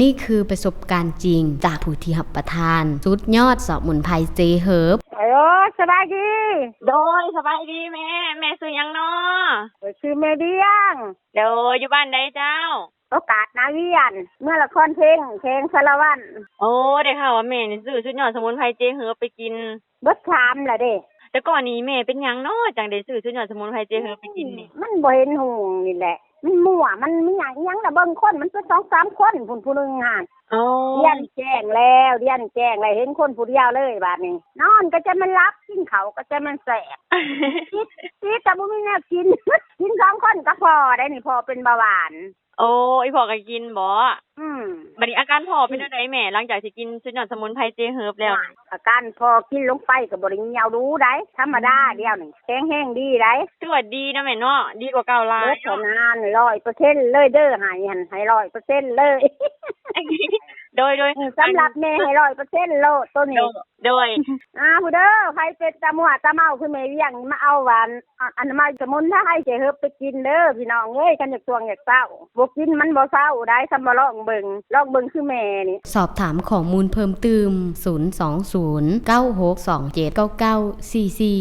ນີ້ຄືປະສົບການຈິງຈາກຜູ້ທີ່ຮັບປະທານສຸດຍອດສະໝຸນໄພເຈເຮີບ. ໂອ້ ສະບາຍດີ. ໂດຍ ສະບາຍດີແມ່. ແມ່ຊື່ຫຍັງນໍ? ຂ້ອຍຊື່ແມ່ວຽງ. ໂດຍ ຢູ່ບ້ານໃດເຈົ້າ? ໂອກາດນາວຽນ ເມືອງລະຄອນເພັງ ແຂວງສາລະວັນ. ໂອ້ ໄດ້ຂ່າວວ່າແມ່ນີ້ຊື້ສຸດຍອດສະໝຸນໄພເຈເຮີບໄປກິນ. ເບິດສາມລະເດ້. ແຕ່ກ່ອນນີ້ແມ່ເປັນຫຍັງນໍ ຈັ່ງໄດ້ຊື້ສຸດຍອດສະໝຸນໄພເຈເຮີບໄປກິນນີ້? ມັນບໍ່ເຫັນຫຸ່ງນີ້ແຫຼະ ມັນມົ້ວ ມັນມີຫຍັງອີ່ຫຍັງລະ ເບິ່ງຄົນມັນເປັນສອງສາມຄົນພຸ້ນ ຜູ້ໜຶ່ງຫັ້ນ. ໂອ້ ລຽນແຈ້ງແລ້ວ ລຽນແຈ້ງແລ້ວ ເຫັນຄົນຜູ້ດຽວເລີຍບາດນີ້. ນອນກໍຈະແມ່ນຫຼັບ ກິນເຂົ້າກໍຈະແມ່ນແຊບ ຕິດ ຕິດກໍບໍ່ມີແນວກິນ ກິນສອງຄົນກໍພໍໄດ໋ນີ້ ພໍເປັນເບົາຫວານ. ໂອ້ ອີ່ພໍ່ກໍກິນບໍ? ອືມ. ບັດນີ້ອາການພໍ່ເປັນແນວໃດແມ່ ຫຼັງຈາກທີ່ກິນສຸດຍອດສະໝຸນໄພເຈເຮີບແລ້ວ? ອາການພໍ່ກິນລົງໄປກໍບໍ່ໄດ້ຍ່ຽວດູໃດ໋ ທຳມະດາ ອືມ ດຽວນີ້ແຂງແຮງດີໃດ໋. ຖືວ່າດີເນາະແມ່ເນາະ ດີກວ່າເກົ່າຫຼາຍເນາະ. ເບິດເທົ່ານັ້ນ ຮ້ອຍເປີເຊັນເລີຍເດີ ໃຫ້ຫັ້ນ ໃຫ້ຮ້ອຍເປີເຊັນເລີຍ. ໂດຍ ໂດຍ ເອີ ສຳລັບແມ່ໃຫ້ຮ້ອຍເປີເຊັນໂລດໂຕນີ້. ໂດຍ ໂດຍ ອ້າວ ຜູ້ເດີ ໃຜເປັນຕາມົ້ວຕາເມົາຄືແມ່ວຽງນີ້ ມາເອົາຫວານ ອາ ອັນ ມາສະໝຸນໄພເຈເຮີບໄປກິນເດີພີ່ນ້ອງເອີຍ. ຄັນຢາກຊ່ວງຢາກເຊົາ ບໍ່ກິນມັນບໍ່ເຊົາໃດ໋ ຄັນບໍ່ລອງເບິ່ງ ລອງເບິ່ງຄືແມ່ນີ້. ສອບຖາມຂໍ້ມູນເພີ່ມຕື່ມ ສູນສອງສູນ ເກົ້າຫົກສອງ ເຈັດເກົ້າເກົ້າ ສີ່ສີ່.